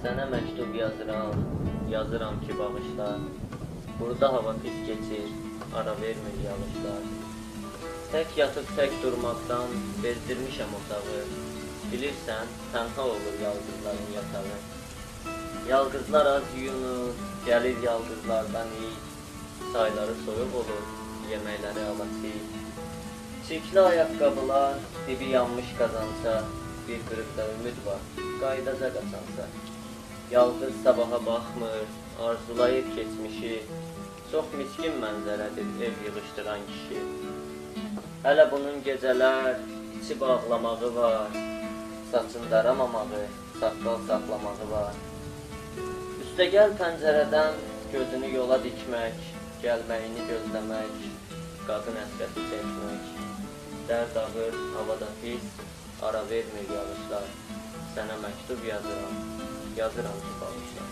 Sənə məktub yazıram, yazıram ki bağışla. Burada hava pis keçir, ara vermir yağışlar. Tək yatıb tək durmaqdan bezdirmişəm otağı. Bilirsən, tənha olur yalqızların yatağı. Yalqızlar az yuyunur, gəlir yalqızlardan iy. Çayları soyuq olur, yeməkləri alaçı. Çirkli ayaqqabılar, dibi yanmış qazanca, bir qırıqda ümid var, qayıdacaq qaçansa. Yalqız sabaha baxmır, arzulayır keçmişi. Çox miskin mənzərədir ev yığışdıran kişi. Hələ bunun gecələr içib ağlamağı var, saçın daramamağı, saqqal saxlamağı var. Üstəgəl pəncərədən gözünü yola dikmək, gəlməyini gözləmək, qadın həsrəti çəkmək. Dərd ağır, hava da pis, ara vermir yağışlar. Sənə məktub yazıram, yazıram ki bağışla.